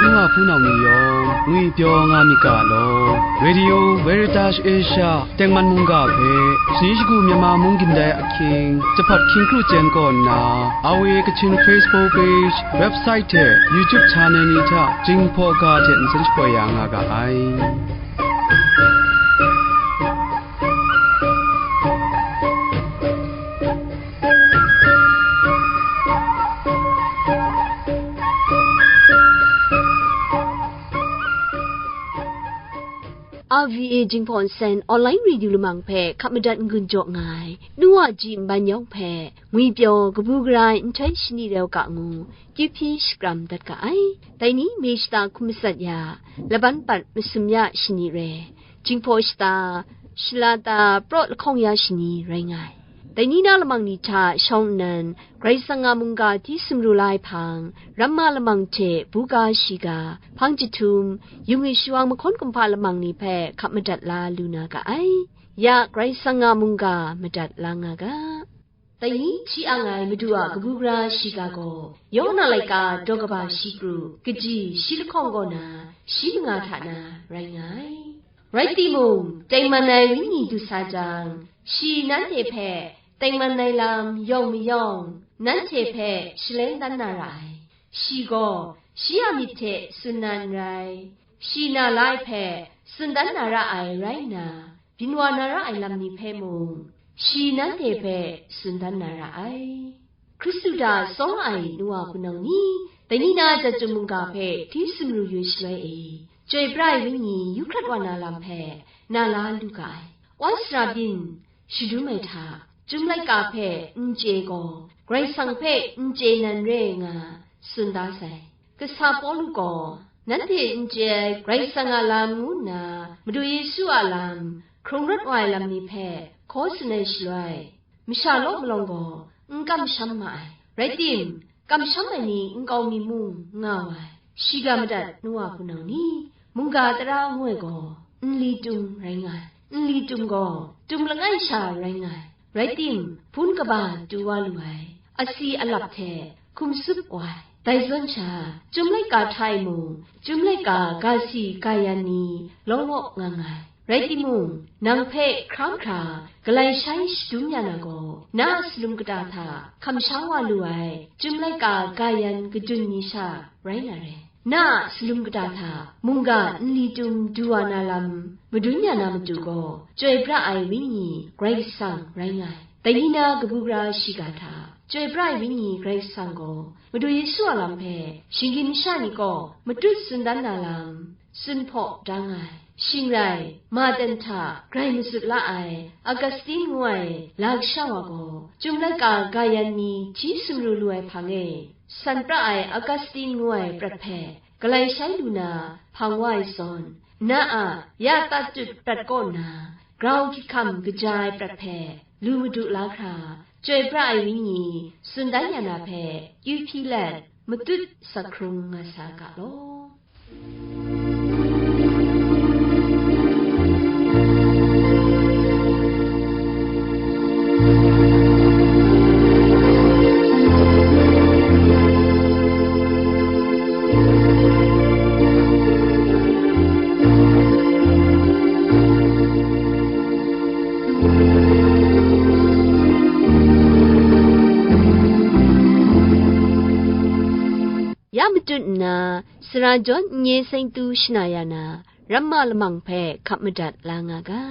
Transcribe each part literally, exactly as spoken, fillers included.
nu wa hpunau ni yawng ngwipyaw nga myit ga law. Radio Veritas Asia tengman mungga hpe shani shagu Myanmar mung gindai ahkying, jahpat hkying kru chyen kaw nna, R V A Kachin Facebook page, website hte YouTube channel ni hta Jinghpaw ga hte nsen shapoi ya nga ga ai. R V A Jinghpaw Nsen online radio lamang hpe hkap madat n-gun jaw nga ai, nu wa ji nban yawng hpe, ngwipyaw kabu gara ai nhtoi shani rau ga ngu, kyu hpyi shakram dat ga ai. Dai ni May shata hkum matsat ya, laban pat masum ya shani re, Jinghpaw shata, shalata, praw lahkawng ya shani rai nga ai. Dai ni na lamang ni hta shawng nnan, Karai Kasang a mungga hti sumru la ai hpang, ramma lamang hte buga shiga, hpang jahtum, yung ai shawang mahkawn kumhpa lamang ni hpe hkap madat la lu na ga ai. Ya Karai Kasang a mungga madat la nga ga. Dai ni hti ang ai Madu a kabu gara shiga gaw, Yawhan a laika daw kaba shi kru, kaji shi lahkawng kaw na, shi manga hta na rai nga ai. Rai timung, tengman ai Wenyi du sa jang, shi nanhte hpe tengman ai lam yawng mayawng, nanhte hpe shaleng dan na ra ai. Shi gaw shi a myit hte tsun na n rai, shi na la ai hpe tsun dan na ra ai rai nna, byin wa na ra ai lam ni hpe mung, shi nanhte hpe tsun dan na ra ai. Hkristu hta tsawng ai nu wa hpunau ni, dai ni na Chyum mungga hpe hti sumru yu shaloi e, Chyoi pra ai Wenyi yu hkrat wa na lam hpe na la lu ga ai. Wa sara byin shadum ai hta, Chyum laika hpe n chye gaw, Karai Kasang hpe n chye nan re nga, tsun da sai. Kasa Pawlu gaw, nanhte n chye ai Karai Kasang a lam ngu nna, Madu Yesu a lam, hkrung rawt wa ai lam ni hpe hkaw tsun ai shaloi, masha law malawng gaw n kamsham ma ai. Rai tim, kamsham ai ni nkau mi mung nga wa ai. Shiga madat nu wa hpunau ni, mungga tara ngu ai gaw, nli tum rai nga ai. Nli tum gaw, tum langai sha rai nga ai. Rai tim, hpun kaba tu wa lu ai. Asi alap hte hkum sup wa ai. Dai zawn sha, Chyum laika hta e mung, Chyum laika ga si ga yan ni lawng awk nga nga ai. Rai timung, nang hpe hkram hkra galai shai shadum ya na gaw, na a salum kata hta kamsham wa lu ai Chyum laika ga yan kadun ni sha rai na re. Na a salum kata hta mungga nli tum du wa na lam madun ya na matu gaw, Chyoi pra ai Wenyi Karai Kasang rai nga ai. Dai ni na kabu gara shiga hta, Chyoi pra ai Wenyi Karai Kasang gaw, Madu Yesu a lam hpe shinggyim masha ni gaw matut tsun dan na lam, tsun hpaw da nga ai. Shing rai, Maten hta grai mazut la ai Augustin ngu ai la kasha wa gaw, Chyum laika ga yan ni hti sumru lu ai hpang e, san pra ai Augustin ngu ai prat hpe galai shai lu na hpang wa ai zawn, na a ya tatut prat kaw na, grau hkyihkam kaja ai prat hpe lu madu la hkra, Chyoi pra ai Wenyi tsun dan ya na hpe kyu hpyi let, matut sak hkrung nga sa ga law. Ya matut nna, sara jawn n-, nye seng tu shana ya na, ramma lamang hpe hkap madat la nga ga.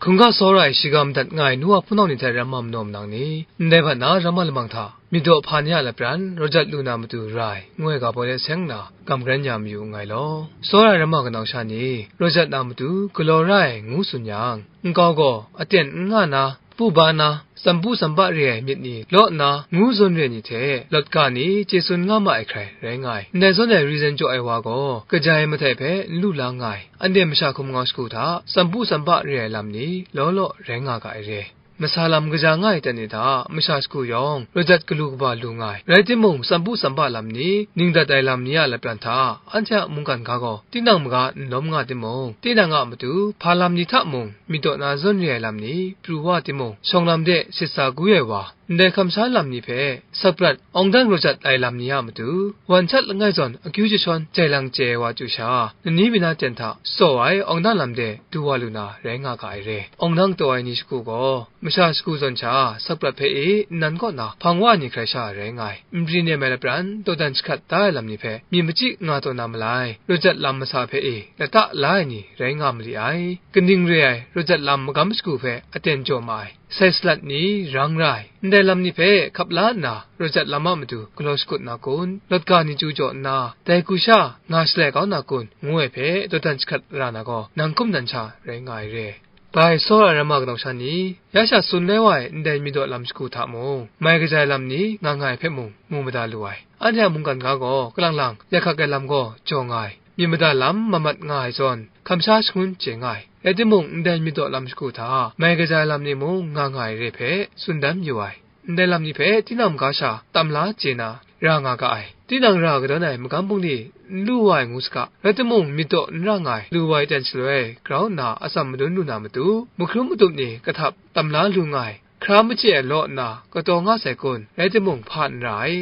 Hkungga tsawra ai shiga madat nga ai nu wa hpunau ni hte ramma manaw manang ni, ndai hpat na ramma lamang hta, myit daw hpa ni a lapran, rawt jat lu na matu rai, ngu ai ga baw let seng nna, gam karen ya mayu nngai law. Tsawra ai ramma kanau sha ni, rawt jat na matu, galaw ra ai, ngu tsun yang, nkau gaw, aten n nga na, Pu ba na, sampu sampa re ai myit ni law nna ngu zawn re ai ni hte lawt ga ni chye tsun nga ma ai hkrai rai nga ai. Ndai zawn ai reason jaw ai wa gaw, kaja ai mahtai hpe n lu la nga ai. Anhte masha hkum ngau shagu hta, sampu sampa re ai lam ni law law rai nga ga ai re. Masa lam kaja nga ai ten ni hta, masha shagu yawng, raw jat galu kaba lu nga ai. Rai timung, sampu sampa lam ni, ning dat ai lam ni a lapran hta, anhte a mungkan ga gaw, tinang maga n lawm nga timung, tinang a matu, hpa lam ni hta mung, myit daw na zawn re ai lam ni, pru wa timung, shawng lam de sit sa gwi ai wa, ndai hkam sha lam ni hpe, sak prat, awng dan raw jat ai lam ni a matu, wan shat langai zawn akyu jashawn jai lang chye ai wa chyu sha, nani mina ten hta tsaw ai awng dan lam de du wa lu na rai nga ga ai re. Awng dan taw ai ni shagu gaw, masha shagu zawn sha, sak prat hpe e nnan kaw na hpang wa ni hkrai sha rai nga ai. Npri nem ai lapran, dawdan jahkrat da ai lam ni hpe, myi machyi nga taw na malai, raw jat lam masa hpe e lata la ai ni rai nga mali ai. Kaning re ai, raw jat lam magam shagu hpe aten jaw ma ai. Sai salat ni rang ra ai, ndai lam ni hpe hkap la nna, raw jat lam a matu galaw shakut na kun, lawt ga ni chyu jaw nna, dai hku sha nga shalai kau na kun, ngu ai hpe dawdan jahkrat ra na gaw, nang hkum nan sha rai nga ai re. Bai Sora Rama kanaw sha ni, ya sha tsun lai wa ai ndai myit daw lam shagu hta mung, mai kaja ai lam ni nga nga ai hpe mung, mu mada lu ai. Anhte a mungkan ga gaw, kalang lang, ya hkak ai lam gaw jaw nga ai. Myit mada lam mamat nga ai zawn, hkam sha shangun chye nga ai. Rai timung, ndai myit daw lam shagu hta, mai kaja ai lam ni mung nga nga ai re hpe, tsun dan yu ai. Ndai lam ni hpe tinang maga sha tam la chye na, ra nga ga ai. Tinang ra kadawn ai magam bungli n lu wa ai ngu saga, rai timung, myit daw n ra nga ai, lu wa ai ten shaloi, grau nna atsam madun lu na matu, mahkrum matup ni kahtap tam la lu nga ai, hkra machye ai law nna kataw nga sai kun, rai timung, hpa n ra ai.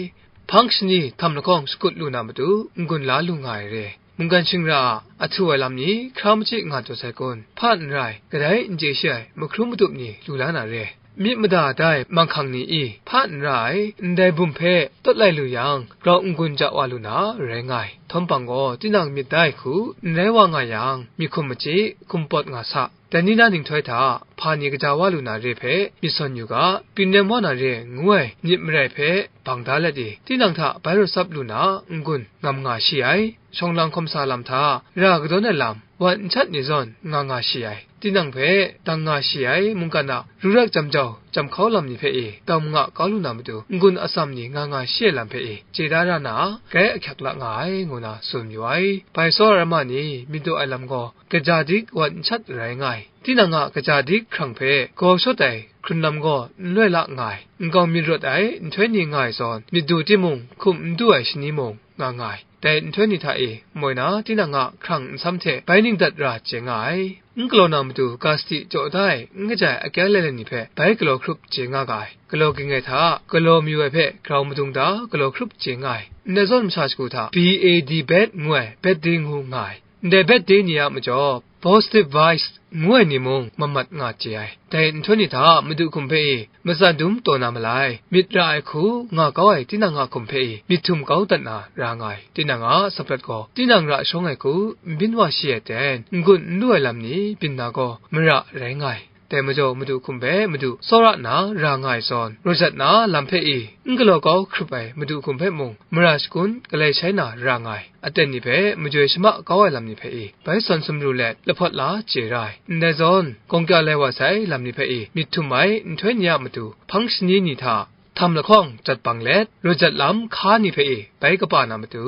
Hpang shani htam lahkawng shakut lu na matu, n-gun la lu nga ai re. Mungkan shingra a, a htu ai lam ni hkra machyi nga taw sai kun, hpa n rai, kadai n chye shi ai mahkrum matup ni lu la na re. Myit mada da ai manghkang ni i, hpa n ra ai, ndai bum hpe tawt lai lu yang, grau n-gun ja wa lu na rai nga ai. Htawm hpang gaw, tinang myit da ai hku n rai wa nga yang, myit hkum machyi, hkum pawt nga sa. Dai ni na nhtoi hta, hpa ni kaja wa lu na re hpe myit sawn yu ga, pyin nem wa na re ngu ai myit marai hpe bang da let i, tinang hta bai rawt tsap lu na n-gun ngam nga shi ai. Shawng lang hkawm sa lam hta, ra kadawn ai lam, wan n shat ni zawn nga nga shi ai. Tinang hpe dang nga shi ai mungkan a ru rak jam jau, jam hkau lam ni hpe e, tau manga kau lu na matu, n-gun atsam ni nga nga shi ai lam hpe e, chye da ra na, grai ahkyak la nga ai, ngu na tsun yu ai. Bai Sora Rama ni myit daw ai lam gaw, kaja dik wan n shat rai nga ai. Tinang a kaja dik hkrang hpe gaw shawt ai hkrun lam gaw n loi la nga ai. Nkau myit rawt ai nhtoi ni nga ai zawn, myit du timung, hkum n du ai shani mung nga nga ai. Dai nhtoi ni hta e moi na, tinang a hkrang nsam hte bai ning dat ra chye nga ai. N galaw na matu ga sadi jaw da ai, n kaja ai akyang lailai ni hpe bai galaw hkrup chye nga ga ai. Galaw ging ai hta, galaw mayu ai hpe grau madung da galaw hkrup chye nga ai. Ndai zawn masha shagu hta, B A D bad ngu ai, bad day ngu nga ai. Ndai bad day ni a majaw, positive vibes ngu ai ni mung mamat nga chye ai. Dai nhtoi ni hta madu hkum hpe e, matsan dum taw na malai, myit ra ai hku nga kau ai tinang a hkum hpe e, myit htum kau dat na ra nga ai. Tinang a saprat gaw, tinang ra shawng ai hku n byin wa shi ai ten, n-gun n lu ai lam ni byin na gaw, mara rai nga ai. Dai majaw, madu hkum hpe madu tsawra nna ra nga ai zawn, rawt jat na lam hpe e, n galaw kau hkrup ai madu hkum hpe mung, mara shagun galai shai na ra nga ai. Aten ni hpe majoi shama kau ai lam ni hpe e, bai sawn sumru let lahpawt la chye ra ai. Ndai zawn, gawng kya lai wa sai lam ni hpe e, myit htum ai nhtoi ni a matu, hpang shani ni hta, htam lahkawng jat bang let, rawt jat lam hka ni hpe e, bai kaba na matu,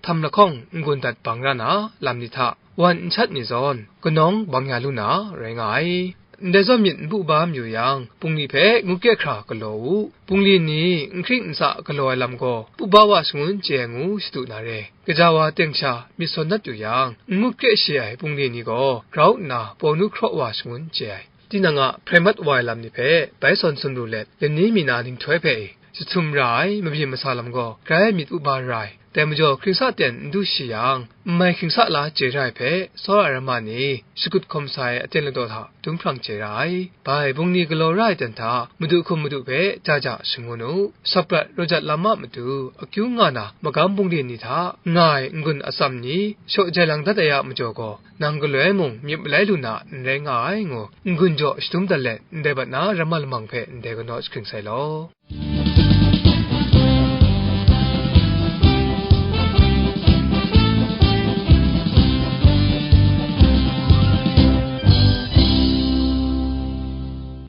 htam lahkawng n-gun dat bang ra na lam ni hta, wan n shat ni zawn, kanawng bang ya lu na rai nga ai. Ndai zawn myit n pu ba mayu yang, bungli hpe ngut kre hkra galaw u. Bungli ni n hkring n tsa galaw ai lam gaw, pu ba wa shangun chye ai ngu shadu na re. Gaja wa teng sha myit sawn dat yu yang, n ngut kre shi ai bungli ni gaw grau nna pawnu hkraw wa shangun chye ai. Tinang a hprai mat wa ai lam ni hpe bai sawn sumru let, lani mi na nhtoi hpe e, jahtum ra ai mabyin masa lam gaw, grai myit pu ba ra ai. Dai majaw, hkringsa ten n du shi yang, n mai hkringsa la chye ra ai hpe, tsawra ai rama ni shakut hkawm sa ai aten ladaw hta dum hprang chye ra ai. Bai, bungli galaw ra ai ten hta, madu hkum madu hpe ja ja shangun u. Sak prat rawt jat lam a matu, akyu nga na magam bungli ni hta nga ai n-gun atsam ni, shaw jai lang dat ai a majaw gaw, nang galoi mung myit malai lu na n rai nga ai, ngu n-gun jaw shadum dat let, ndai bat na ramma lamang hpe ndai ganaw jahkring sai law.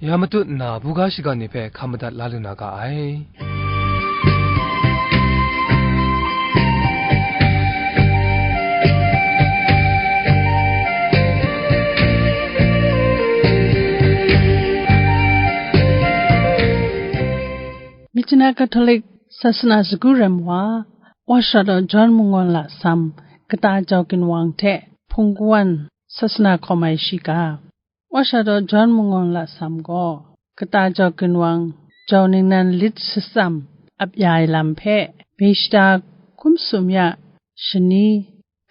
Ya matut nna, buga shiga ni hpe hkam madat la lu na ga ai. Myitkyina Catholic sasana sagu ram wa, Wa Sha Daw John Mangawn Lasam, Kata Jau Ginwang hte Hpung Kawan sasana hkawm ai shiga. Wa Sha Daw John Mangawn Lasam gaw, Kata Jau Ginwang, Jau Ningnan lit shatsam ap ya ai lam hpe, Bishta hkum sum ya shani,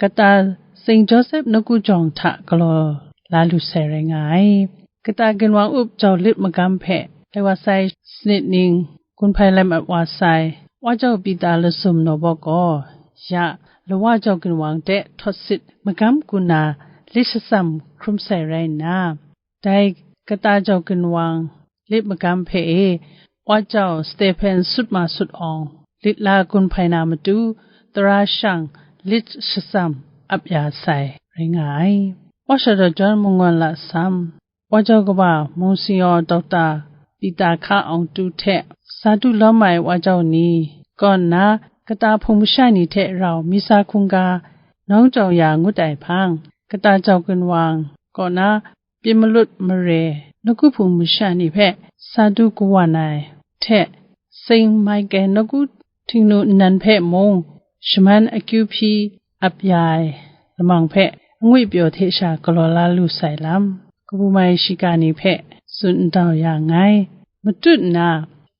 Kata Saint Joseph nawku jawng hta galaw la lu sai rai nga ai. Kata Ginwang up jau lit magam hpe, lai wa sai sanit ning gun hpai lam ap wa sai, Wa Jau Pita Lasum Nawbaw gaw, ya, Lawa Jau Ginwang de htawt sit magam gun na lit shatsam hkrum sai rai nna, dai Kata Jau Ginwang lit magam hpe e, Wa Jau Stephen Sutma Sut Awng lit la gun hpai na matu, tara shang lit shatsam ap ya sai rai nga ai. Wa Sha Daw John Mangawn Lasam, Wa Jau kaba Mung Singyaw Dokta Pita Hka Awng Tu hte sa du lawm ai Wa Jau ni kaw nna, kata hpung masha ni hte rau Misa hkungga nawng jau ya ngut ai hpang, Kata Jau Ginwang kaw na Pyi Malut mare nawku hpung masha ni hpe sa du kawan ai hte, Saint Michael nawku htingnu nnan hpe mung shaman akyu hpyi ap ya ai lamang hpe, angwi pyaw hte sha galaw la lu sai lam, kabu mai shiga ni hpe tsun ndau ya nngai. Matut nna,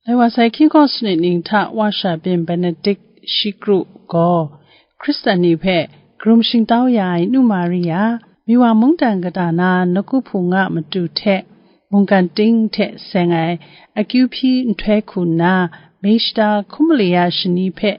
lai wa sai hkying hkawng sanit ning hta Wa Sha Byin Benedict shi kru gaw, Hkristan ni hpe karum shingtau ya ai Nu Maria, Miwa mungdan kata na nawku hpung a matu hte mungkan ting hte seng ai akyu hpyi nhtoi hku nna, Bishta hkum mali ya shani hpe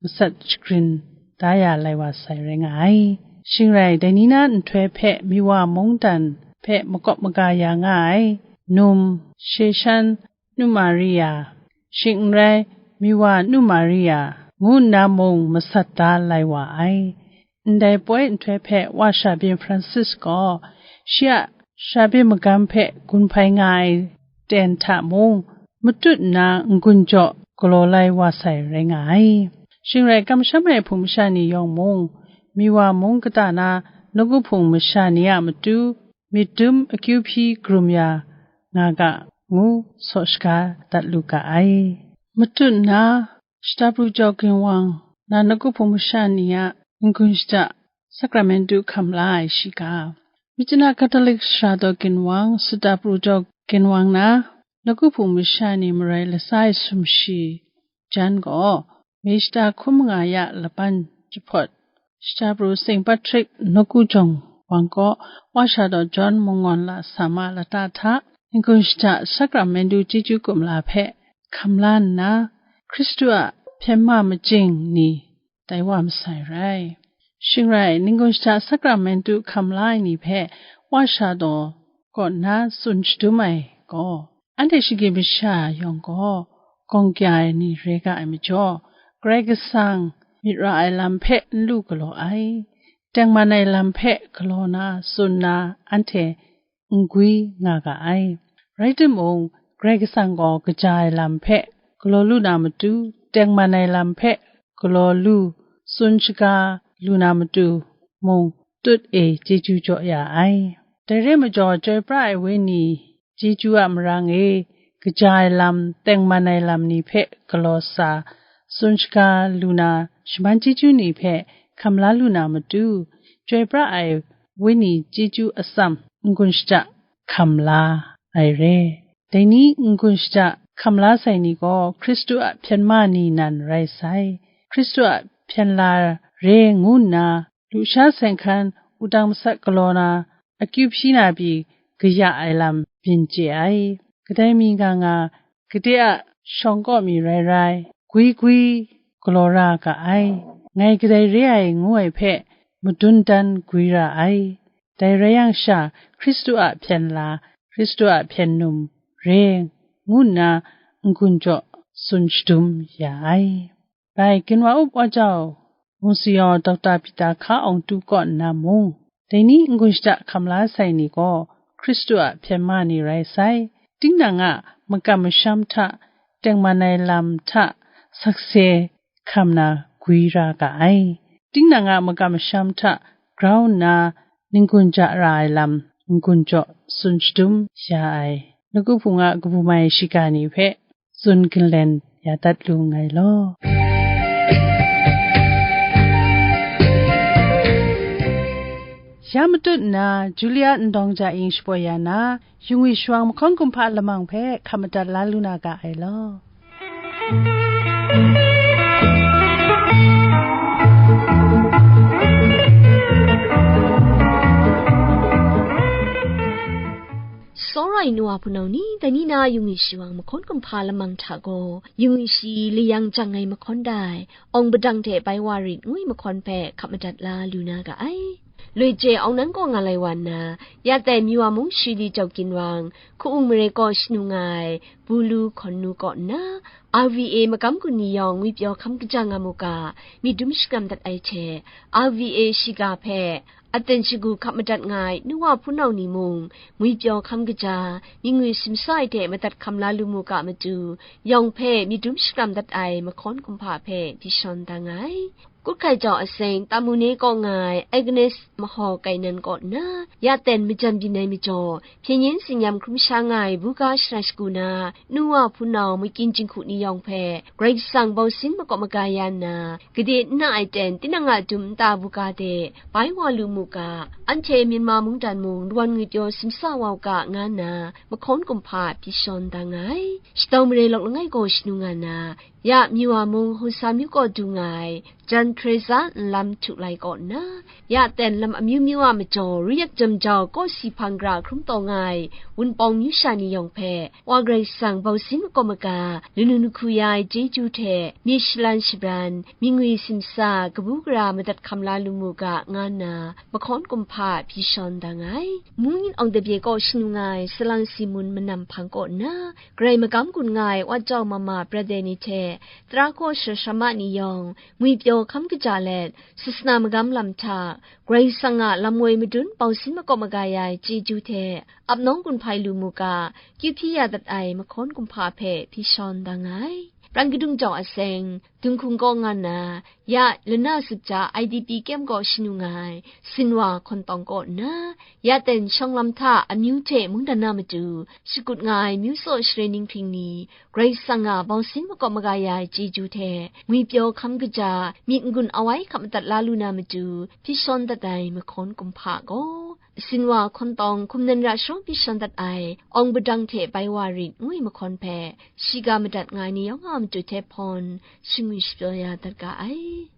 masat shagrin da ya lai wa sai rai nga ai. Shing rai, dai ni na nhtoi hpe Miwa mungdan hpe makawp maga ya nga ai, num, she shan, Nu Maria, shing n rai, Miwa Nu Maria, ngu nna mung masat da lai wa ai. Ndai poi nhtoi hpe Wa Sha Byin Francis gaw, shi a Sha Byin magam hpe gun hpai nga ai ten hta mung, matut nna n-gun jaw galaw lai wa sai rai nga ai. Shing rai, kamsham ai hpung masha ni yawng mung, Miwa mung kata na nawku hpung masha ni a matu, myit dum akyu hpyi karum ya nga ga, ngu saw shaga dat lu ga ai. Matut nna, Shata Pru Jau Ginwang na nawku hpung masha ni a n-gun shada sakramentu hkam la ai shiga. Myitkyina Catholic Shata Pru Jau Ginwang, Shata Pru Jau Ginwang na nawku hpung masha ni marai latsa ai sumshi jan gaw, Bishta hkum manga ya laban jahpawt, Shata Pru Saint Patrick nawku jawng wang kaw, Wa Sha Daw John Mangawn Lasam a lata hta, n-gun shada sakramentu chyeju kumla hpe hkam la nna, Hkristu a hpyen ma majing ni tai wa masai rai. Shing rai, n-gun shada sakramentu hkam la ai ni hpe Wa Sha Daw kaw nna tsun shadum ai gaw, anhte shagyi masha yawng gaw gawng kya ai ni rai ga ai majaw, Karai Kasang myit ra ai lam hpe n lu galaw ai, tengman ai lam hpe galaw na tsun na anhte n gwi nga ga ai. Rai timung, Karai Kasang gaw kaja ai lam hpe galaw lu na matu, tengman ai lam hpe galaw lu, tsun shaga lu na matu mung tut e chyeju jaw ya ai. Dai re majaw, chyoi pra ai wenyi chyeju a marang e, kaja ai lam, tengman ai lam ni hpe galaw sa, tsun shaga lu na shaman chyeju ni hpe hkam la lu na matu, chyoi pra ai wenyi chyeju atsam n-gun shada hkam la ai re. Dai ni n-gun shada hkam la sai ni gaw Hkristu a hpyen ma ni nan rai sai. Hkristu a hpyen la re ngu nna, lusha seng hkan, wudang masat galaw na, akyu hpyi na pyi kaya ai lam byin chye ai. Kadai mi nga nga, gade a shawng kaw mi rai rai, gwi gwi galaw ra ga ai. Ngai kadai re ai ngu ai hpe madun dan gwi ra ai. Dai rai yang sha, Hkristu a hpyen la, Hkristu a hpyen num re ngu nna n-gun jaw tsun shadum ya ai. Bai, ginwa up wa jau, Mung Singyaw Dokta Pita Hka Awng Tu kaw nna mung, dai ni n-gun shada hkam la sai ni gaw Hkristu a hpyen ma ni rai sai. Tinang a makam masham hta tengman ai lam hta sakse hkam na gwi ra ga ai. Tinang a makam masham hta grau nna n-gun ja ra ai lam n-gun jaw tsun shadum ya ai, nawku hpung a kabu mai shiga ni hpe tsun galen ya dat lu nngai law. Ya matut nna, Julia Ndawng Ja Ing shapoi ya na, Yungwi Shawang Mahkawn Kumhpa lamang hpe hkap madat la lu na ga ai law. Tsawra ai nu wa hpunau ni, dai ni na Yungwi Shawang Mahkawn Kumhpa lamang hta gaw, Yungwi Shi layang jang ai mahkawn dai, Awng Padang hte Bai Wa Rit ngu ai mahkawn hpe hkap madat la lu na ga ai. Loi je awng nan kaw nga lai wa nna, ya tai Miwa mung Shili Jau Ginwang, Hku-ung mare kaw shanu nga ai, Bulu hkawn nu kaw nna, R V A magam gun ni yawng ngwipyaw hkam kaja nga mu ga, myit dum shakram dat ai hte, R V A shiga hpe, aten shagu hkap madat nga ai nu wa hpunau ni mung, ngwipyaw hkam kaja, myit ngwi simsa ai hte madat hkam la lu mu ga matu, yawng hpe myit dum shakram dat ai mahkawn kumhpa hpe hpyi shawn da nga ai. Kut hkai jau aseng, Tamune kaw nga ai Agnes Mahaw Kainan kaw nna, ya ten majan byin ai majaw, hpyen yen tsin-yam hkrum sha nga ai buga shara shagu na, nu wa hpunau makyin jinghku ni yawng hpe, Karai Kasang bausin makawp maga ya nna, gade n na ai ten tinang a dum nta buga de bai wa lu mu ga, anhte Myanmar mungdan mung lawan ngwipyaw simsa wa u ga, nga nna mahkawn kumhpa hpyi shawn da nga ai. Shadau mare lawk langai gaw shanu nga nna, ya Miwa mung Hausa myu kaw du nga ai, Jan Teresa nlam htu lai kaw nna, ya ten lam amyu myu a majaw, ruyat jam jau kawsi hpang gara hkrum taw nga ai Wunpawng myu sha ni yawng hpe, Wa Karai Kasang bausin makawp maga, lanu lahku ya ai chyeju hte myit shalan shabran, myit ngwi simsa, kabu gara madat hkam la lu mu ga, nga nna mahkawn kumhpa hpyi shawn da nga ai. Mungyin Awng Tabye kaw shanu nga ai salang si mun manam hpang kaw nna, Karai magam gun nga ai Wat Jau Mama Brother ni hte tara kaw shara shama ni yawng, ngwipyaw hkam kaja let, sasana magam lam hta, Karai Kasang a lam woi madun bausin makawp maga ya ai chyeju hte, ap nawng gun hpai lu mu ga, kyu hpyi ya dat ai mahkawn kumhpa hpe hpyi shawn da nga ai. Pran kadung jau aseng, Dunghkung kaw nga nna, ya lana sutja I D P kem kaw shanu nga ai, Sinwa hkawn tawng kaw nna, ya ten shawng lam hta amyu hte mungdan na matu, shakut nga ai myu tsaw share ninghpring ni, Karai Kasang a bausin makawp maga ya ai chyeju hte, ngwipyaw hkam kaja, myit n-gun awai hkap madat la lu na matu, hpyi shawn dat ai mahkawn kumhpa gaw, Sinwa hkawn tawng hkum nan ra sharawng hpyi shawn dat ai, Awng Padang hte Bai Wa Rit ngu ai mahkawn hpe, shiga madat nga ai ni yawng a matu hte hpawn, shingwi shapyaw ya dat ga ai.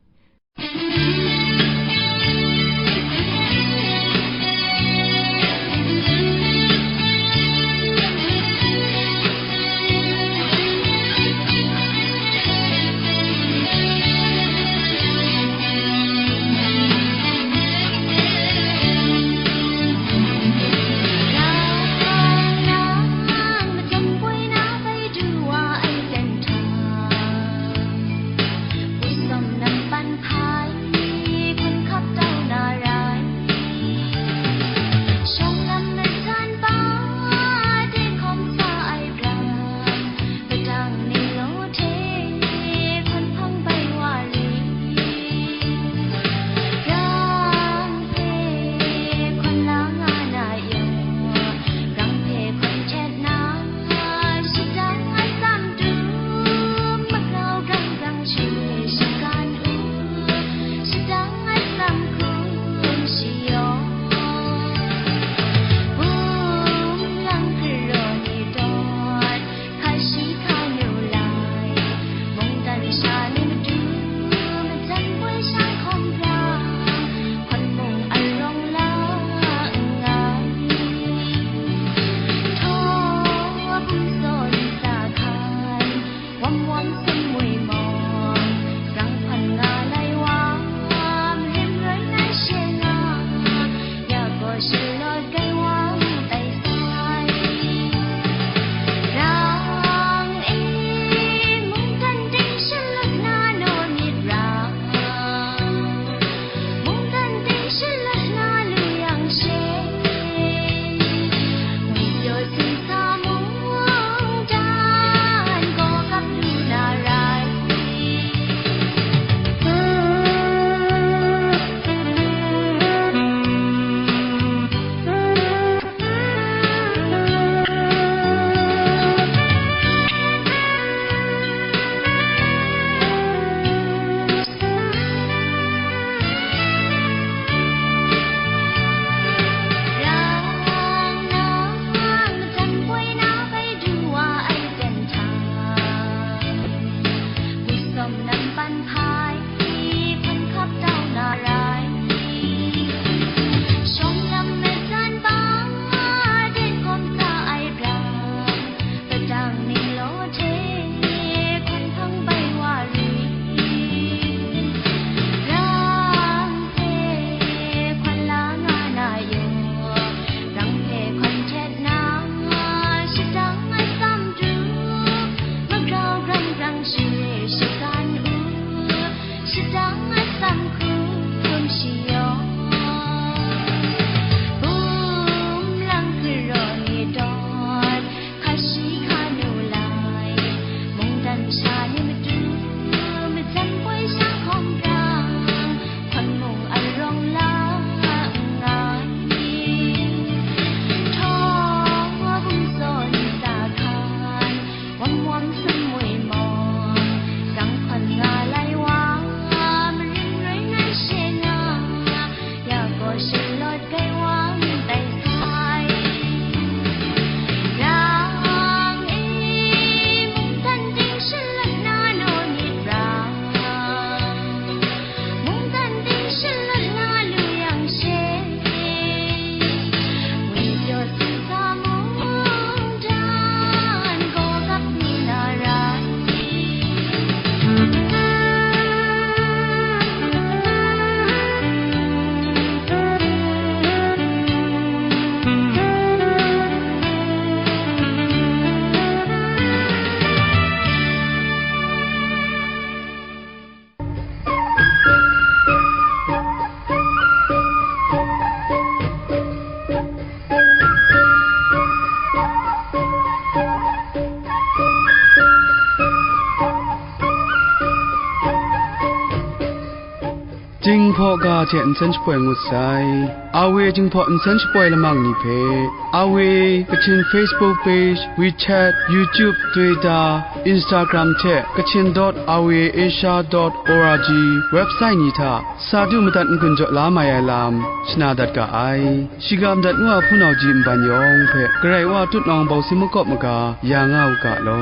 Jinghpaw ga hte nsen shapoi ngut sai. Awe Jinghpaw nsen shapoi lamang ni hpe, Awe Kachin Facebook page, WeChat, YouTube, Twitter, Instagram hte Kachin dot awe asia dot org website ni hta sa du madat n-gun jaw la mai ai lam shana dat ga ai. Shiga madat ngu a hpunau ji nban yawng hpe Karai Wa tutnawng bawsi makawp maga ya nga u ga law.